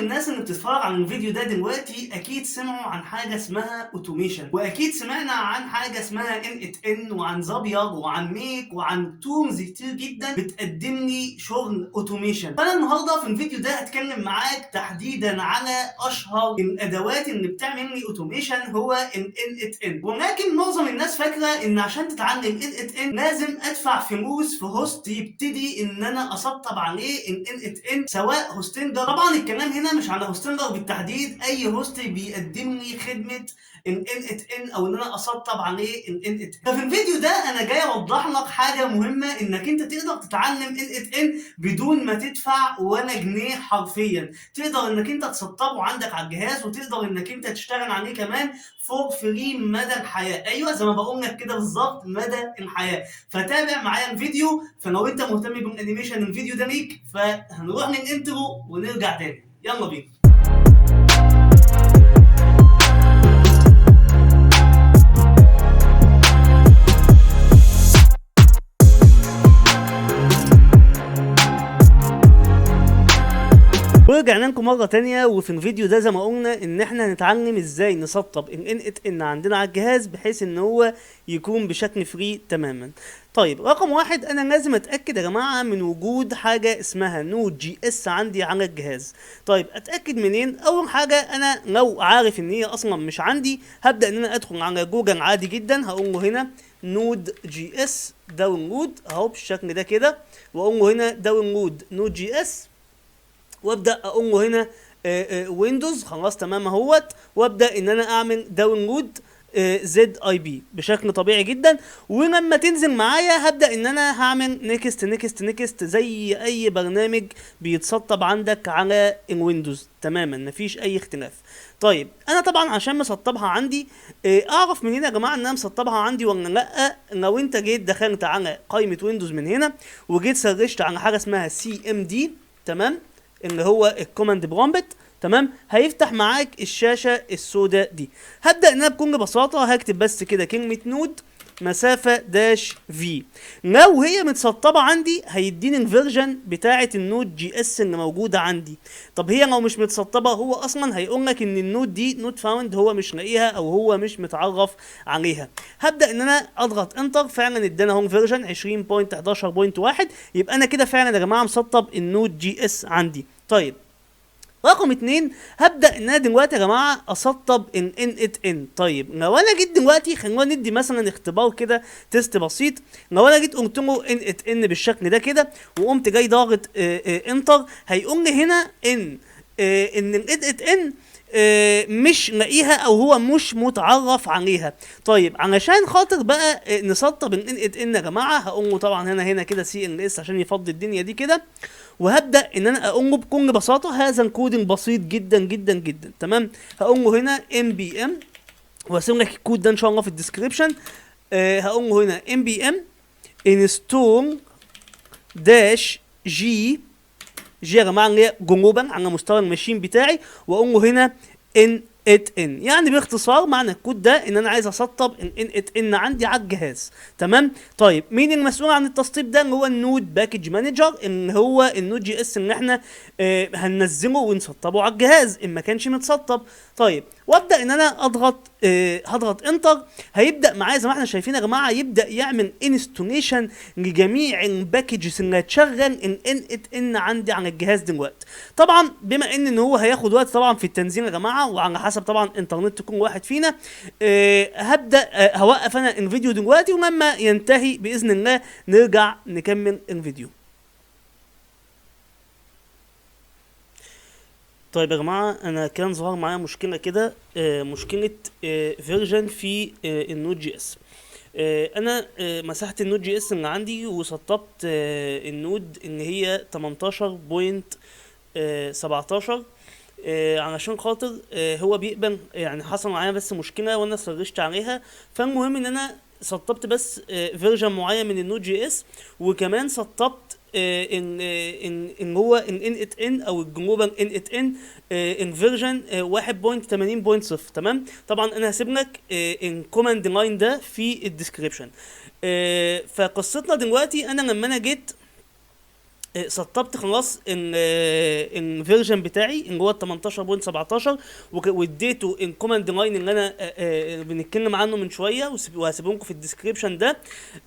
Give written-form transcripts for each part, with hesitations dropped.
الناس اللي بتتفرج على الفيديو ده دلوقتي اكيد سمعوا عن حاجة اسمها automation، واكيد سمعنا عن حاجة اسمها n8n وعن Zapier وعن Make وعن tools كتير جدا بتقدم لي شغل automation. فانا النهارده في الفيديو ده هتكلم معاك تحديدا على اشهر الادوات اللي بتعمل لي automation هو ال n8n. ولكن معظم الناس فاكره ان عشان تتعلم n8n لازم ادفع فلوس في host يبتدي ان انا اسطب عليه ال n8n سواء Hostinger. طبعا الكلام هنا مش على Hostinger بالتحديد، اي host بيقدم لي خدمة ال n8n او ان انا اسطب عليه ال n8n. ففي الفيديو ده انا جاي اوضح لك حاجة مهمة، انك انت تقدر تتعلم n8n بدون ما تدفع ولا جنيه حرفيا. تقدر انك انت تسطبه عندك على الجهاز، وتقدر انك انت تشتغل عليه كمان for free مدى الحياة. ايوه زي ما بقول لك كده بالظبط، مدى الحياة. فتابع معايا الفيديو، فلو انت مهتم بال animation الفيديو ده ليك. فهنروح لل intro ونرجع تاني، يلا بينا. ورجعنا لكم مرة تانية، وفي الفيديو ده زي ما قلنا ان احنا هنتعلم ازاي نسطب ال n8n عندنا على الجهاز بحيث ان هو يكون بشكل free تماما. طيب رقم واحد، انا لازم اتاكد يا جماعة من وجود حاجة اسمها Node JS عندي على الجهاز. طيب اتاكد منين؟ اول حاجة انا لو عارف ان هي اصلا مش عندي، هبدا ان انا ادخل على جوجل عادي جدا، هقول له هنا Node JS download اهو بالشكل ده كده، واقول له هنا download Node JS، وابدا اقوم له هنا Windows، خلاص تمام اهوت، وابدا ان انا اعمل download ZIP بشكل طبيعي جدا. ولما تنزل معايا هبدا ان انا هعمل next next next زي اي برنامج بيتسطب عندك على ال Windows تماما، مفيش اي اختلاف. طيب انا طبعا عشان مسطبها عندي، اعرف منين يا جماعة ان انا مسطبها عندي ولا لا؟ لو انت جيت دخلت على قائمة Windows من هنا وجيت search ت على حاجة اسمها CMD، تمام، اللي هو ال command prompt، تمام، هيفتح معاك الشاشة السوداء دي. هبدا ان انا بكل بساطة هكتب بس كده كلمة node مسافة dash v. لو هي متسطبه عندي هيديني ال version بتاعه ال Node JS اللي موجودة عندي. طب هي لو مش متسطبه هو اصلا هيقول لك ان ال Node دي not found، هو مش لاقيها او هو مش متعرف عليها. هبدا ان انا اضغط enter، فعلا ادانا اهو version 20.11.1، يبقى انا كده فعلا يا جماعة مسطب ال Node JS عندي. طيب رقم 2، هبدا ان انا دلوقتي يا جماعة اسطب ال n8n. طيب لو انا جيت دلوقتي، خلونا ندي مثلا اختبار كده test بسيط، لو انا جيت قلت له n8n بالشكل ده كده وقمت جاي ضاغط enter، هيقول لي هنا ان ال n8n مش لاقيها او هو مش متعرف عليها. طيب علشان خاطر بقى نسطب ال n8n يا جماعة، هقوم له طبعا هنا كده CLS عشان يفضي الدنيا دي كده، وهبدا ان انا اقوم له بكل بساطة هذا ال coding بسيط جدا جدا جدا، تمام. هقوم له هنا npm، وهسيب لك الكود ده ان شاء الله في ال description. هقوم له هنا npm install dash g g يا جماعة اللي هي global على مستوى ال machine بتاعي، واقوم له هنا n8n. يعني باختصار معنى الكود ده ان انا عايز اسطب n8n عندي على الجهاز، تمام. طيب مين المسؤول عن التسطيب ده؟ اللي هو ال Node package manager، اللي هو ال Node JS اللي احنا هننزله ونسطبه على الجهاز ان ما كانش متسطب. طيب وابدا ان انا اضغط، هضغط enter، هيبدا معايا زي ما احنا شايفين يا جماعة يبدا يعمل installation لجميع ال packages اللي هتشغل ال n8n عندي على الجهاز دلوقتي. طبعا بما ان هو هياخد وقت طبعا في التنزيل يا جماعة، وعلى حسب طبعا انترنت كل واحد فينا، هبدا، هوقف انا الفيديو دلوقتي، ولما ينتهي باذن الله نرجع نكمل الفيديو. طيب يا جماعة، انا كان ظهر معايا مشكلة كده، مشكلة، version في، ال Node JS. انا، مسحت ال Node JS اللي عندي وسطبت، ال Node اللي هي تمنتاشر point، سبعتاشر، علشان خاطر، هو بيقبل، يعني حصل معايا بس مشكلة وانا search ت عليها. فالمهم ان انا سطبت بس، version معين من ال Node JS، وكمان سطبت، ان هو ال n8n او ال global n8n، ان version، 1.80.0، تمام. طبعا انا هسيب لك، ال command line ده في ال description. فقصتنا دلوقتي انا لما انا جيت سطبت خلاص ان ال version بتاعي اللي هو 18.17، واديته ال command line اللي انا بنتكلم عنه من شوية، وهسيبهم لكم في ال description ده،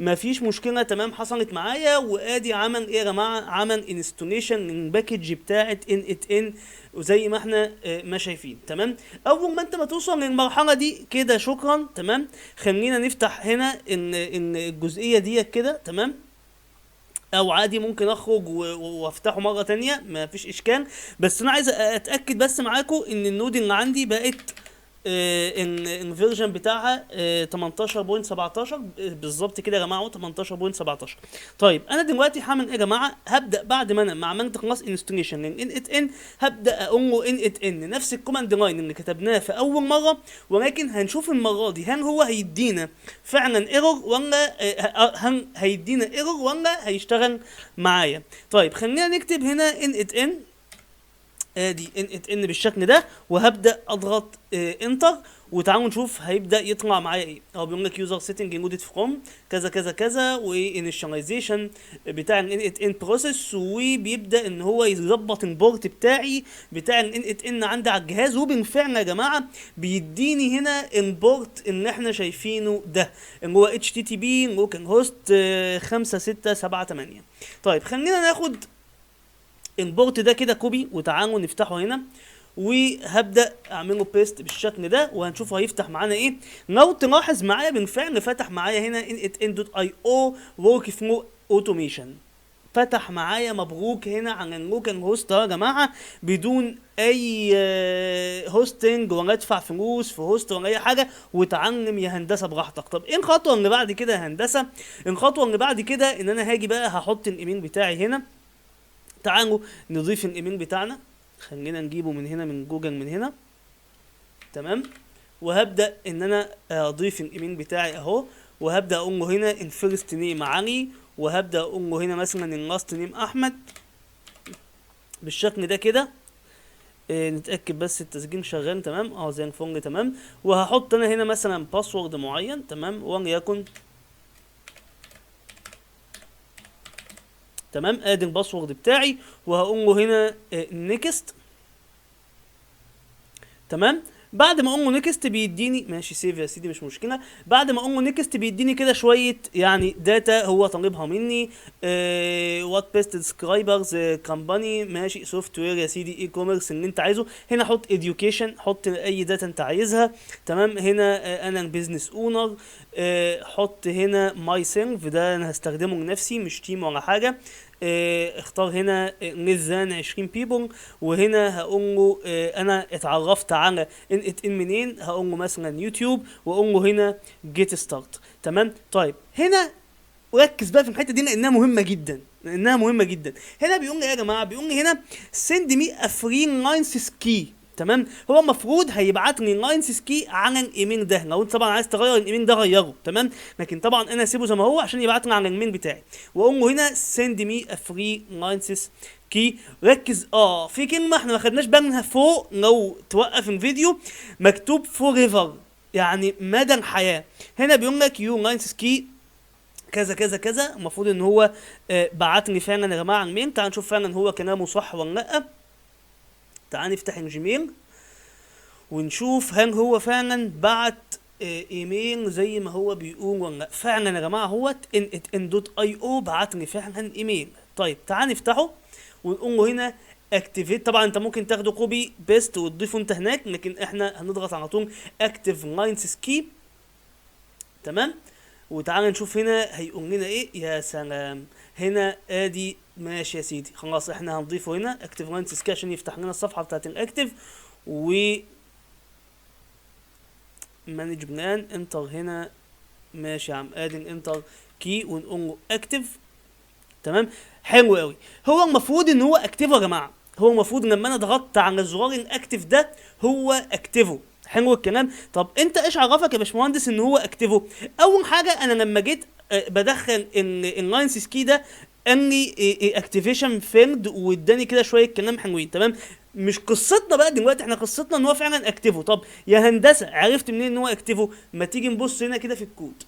مفيش مشكلة. تمام، حصلت معايا. وادي عمل ايه يا جماعة؟ عمل installation لل package بتاعه n8n وزي ما احنا ما شايفين. تمام، اول ما انت ما توصل للمرحلة دي كده شكرا. تمام، خلينا نفتح هنا ان الجزئية دي كده. تمام، او عادي ممكن اخرج وافتحه مرة تانية، ما فيش اشكال، بس انا عايز اتاكد بس معاكم ان ال Node اللي عندي بقت ان ال version بتاعها 18.17 بالظبط كده يا جماعة، 18.17. طيب انا دلوقتي هعمل ايه يا جماعة؟ هبدا بعد ما انا ما عملت خلاص installation لل n8n، هبدا اقول له n8n نفس ال command line اللي كتبناه في اول مرة، ولكن هنشوف المرة دي هل هو هيدينا فعلا error ولا هل هيدينا error ولا هيشتغل معايا. طيب خلينا نكتب هنا n8n، ادي n8n بالشكل ده، وهبدا اضغط enter، وتعالوا نشوف هيبدا يطلع معايا ايه. هو بيقول لك user setting loaded from كذا كذا كذا، و initialization بتاع ال n8n process، وبيبدا ان هو يظبط ال port بتاعي بتاع ال n8n عندي على الجهاز. وبالفعل يا جماعة بيديني هنا ال port اللي احنا شايفينه ده اللي هو HTTP localhost 5678. طيب خلينا ناخد ال port ده كده copy، وتعالوا نفتحه هنا، وهبدا اعمله paste بالشكل ده، وهنشوف هيفتح معانا ايه. لو تلاحظ معايا بالفعل فتح معايا هنا n8n.io workflow automation، فتح معايا مبروك هنا على ال localhost يا جماعة، بدون اي hosting ولا ادفع فلوس في host ولا اي حاجة، وتعلم يا هندسة براحتك. طب ايه الخطوة اللي بعد كده يا هندسة؟ الخطوة اللي بعد كده ان انا هاجي بقى هحط الايميل بتاعي هنا. تعالوا نضيف الايميل بتاعنا، خلينا نجيبه من هنا من جوجل من هنا. تمام، وهبدا ان انا اضيف الايميل بتاعي اهو، وهبدا اقول له هنا ال first name علي، وهبدا اقول له هنا مثلا ال last name احمد بالشكل ده كده. نتاكد بس التسجيل شغال. تمام، زي الفل. تمام، وهحط انا هنا مثلا password معين. تمام، وليكن تمام، ادي ال password بتاعي، وهقول له هنا next. تمام، بعد ما اقول له next بيديني ماشي save يا سيدي مش مشكلة. بعد ما اقول له next بيديني كده شوية يعني data هو طالبها مني، what best describes company، ماشي software يا سيدي، e-commerce اللي انت عايزه. هنا حط education، حط اي data انت عايزها. تمام، هنا انا ال business owner، حط هنا myself، ده انا هستخدمه لنفسي مش team ولا حاجة. اختار هنا less than 20 people، وهنا هقول له انا اتعرفت على n8n منين، هقول له مثلا يوتيوب، واقول له هنا get start. تمام، طيب هنا ركز بقى في الحتة دي لانها مهمة جدا، لانها مهمة جدا. هنا بيقول لي ايه يا جماعة؟ بيقول لي هنا send me a free license key. تمام، هو المفروض هيبعت لي license key على الايميل ده، لو انت طبعا عايز تغير الايميل ده غيره. تمام، لكن طبعا انا هسيبه زي ما هو عشان يبعت لي على الايميل بتاعي، واقول له هنا send me a free license key. ركز، في كلمة احنا ما خدناش بالنا فوق، لو توقف الفيديو مكتوب forever يعني مدى الحياة. هنا بيقول لك your license key كذا كذا كذا، المفروض ان هو بعت لي فعلا يا جماعة على ال mail. تعال نشوف فعلا هو كلامه صح ولا لا. تعال نفتح ال Gmail ونشوف هل هو فعلا بعت ايميل زي ما هو بيقول ولا لا. فعلا يا جماعة هو n8n.io بعت لي فعلا ايميل. طيب تعال نفتحه ونقول له هنا activate. طبعا انت ممكن تاخده copy paste وتضيفه انت هناك، لكن احنا هنضغط على طول active license key. تمام، وتعالى نشوف هنا هيقول لنا ايه. يا سلام، هنا ادي ماشي يا سيدي، خلاص احنا هنضيفه هنا active license key عشان يفتح لنا الصفحة بتاعت ال active. و manage plan enter هنا، ماشي يا عم، ادي ال enter key ونقول له active. تمام، حلو قوي. هو المفروض ان هو active ه يا جماعة، هو المفروض لما انا ضغطت على زرار ال active ده هو active ه. حلو الكلام. طب انت ايش عرفك يا باشمهندس ان هو active ه؟ اول حاجة انا لما جيت بدخل ال license key ده قال لي activation failed واداني كده شوية كلام حلوين. تمام، مش قصتنا بقى دلوقتي، احنا قصتنا ان هو فعلا active ه. طب يا هندسة عرفت منين ان هو active ه؟ ما تيجي نبص هنا كده في الكود.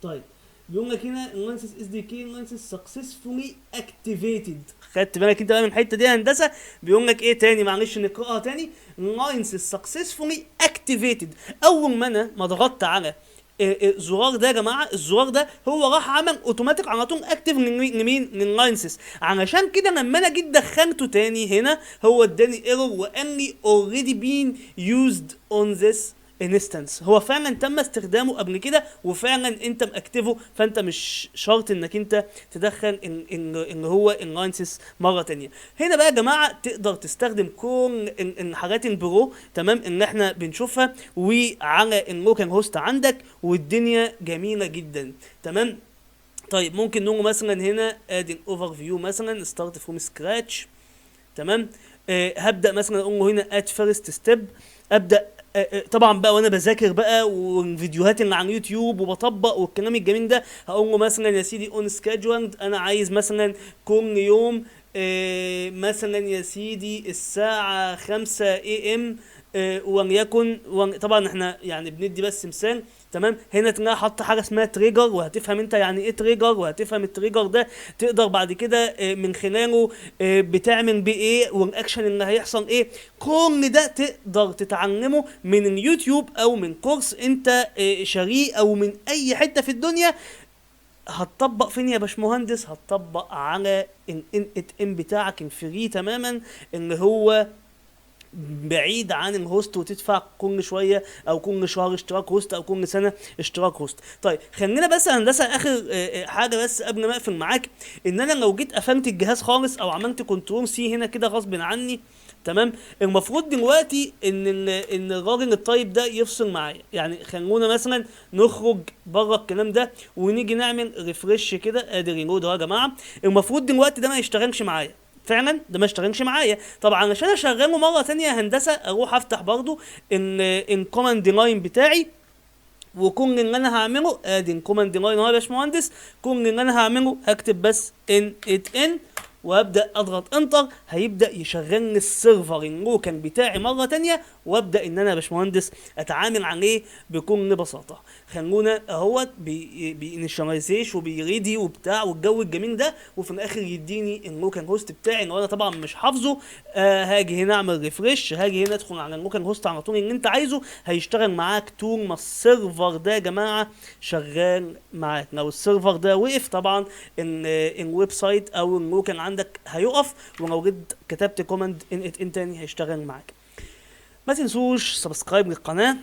طيب بيقول لك هنا ال license SDK license successfully activated. خدت بالك انت بقى من الحتة دي يا هندسه؟ بيقول لك ايه تاني؟ معلش نقراها تاني. license successfully activated. اول ما انا ما ضغطت على الزرار ده يا جماعه، الزرار ده هو راح عمل اوتوماتيك على طول active لمين؟ لل license. علشان كده لما انا جيت دخلته تاني هنا هو اداني error وقال لي already been used on this instance. هو فعلا تم استخدامه قبل كده وفعلا انت مأكتفه، فانت مش شرط انك انت تدخل ان هو ال license مرة تانية. هنا بقى يا جماعة تقدر تستخدم كل الحاجات ال pro، تمام، اللي احنا بنشوفها وعلى ال localhost عندك، والدنيا جميلة جدا، تمام. طيب ممكن نقول مثلا هنا ادي ال overview مثلا start from scratch، تمام. هبدا مثلا اقول له هنا add first step. ابدا طبعا بقى وانا بذاكر بقى والفيديوهات اللي على اليوتيوب وبطبق والكلام الجميل ده، هقول له مثلا يا سيدي on scheduled، انا عايز مثلا كل يوم مثلا يا سيدي الساعة 5 AM، وليكن طبعا احنا يعني بندي بس مثال، تمام. هنا تلاقي حط حاجة اسمها trigger، وهتفهم انت يعني ايه trigger، وهتفهم ال trigger ده تقدر بعد كده من خلاله بتعمل بيه ايه، والاكشن اللي هيحصل ايه. كل ده تقدر تتعلمه من اليوتيوب او من كورس انت شاريه او من اي حتة في الدنيا. هتطبق فين يا باشمهندس؟ هتطبق على ال n8n بتاعك ال free تماما، اللي هو بعيد عن ال host، وتدفع كل شوية او كل شهر اشتراك host او كل سنة اشتراك host. طيب خلينا بس هندسة اخر حاجة بس قبل ما اقفل معاك، ان انا لو جيت قفلت الجهاز خالص او عملت control C هنا كده غصب عني، تمام، المفروض دلوقتي ان الراجل الطيب ده يفصل معايا. يعني خلونا مثلا نخرج بره الكلام ده ونيجي نعمل refresh كده، ادي reload اهو يا جماعة. المفروض دلوقتي ده ما يشتغلش معايا، فعلا ده ما اشتغلش معايا. طبعا عشان اشغله مرة ثانية يا هندسة اروح افتح برضو ان command line بتاعي، وكل اللي انا هعمله ادي ال command line اهو يا باشمهندس، كل اللي انا هعمله هكتب بس n8n وابدا اضغط enter، هيبدا يشغلني ال server ال local بتاعي مرة تانية، وابدا ان انا يا باشمهندس اتعامل عليه بكل بساطة. خلونا اهوت بي initialization وبي ready وبتاع والجو الجميل ده، وفي الاخر يديني ال localhost بتاعي اللي انا طبعا مش حافظه. هاجي هنا اعمل refresh، هاجي هنا ادخل على ال localhost على طول اللي انت عايزه، هيشتغل معاك طول ما ال server ده يا جماعة شغال معاك. لو ال server ده وقف طبعا ال website او ال local عندك هيقف، ولو جيت كتبت command n8n تاني هيشتغل معاك. ما تنسوش subscribe للقناة،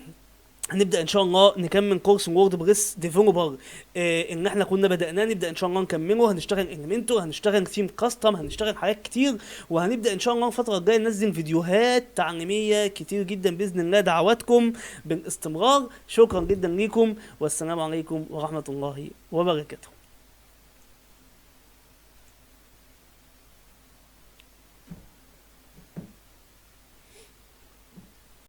هنبدا ان شاء الله نكمل كورس WordPress developer ان احنا كنا بداناه، نبدا ان شاء الله نكمله. هنشتغل Elementor، هنشتغل theme custom، هنشتغل حاجات كتير، وهنبدا ان شاء الله الفترة الجاية ننزل فيديوهات تعليمية كتير جدا باذن الله. دعواتكم بالاستمرار. شكرا جدا ليكم، والسلام عليكم ورحمة الله وبركاته.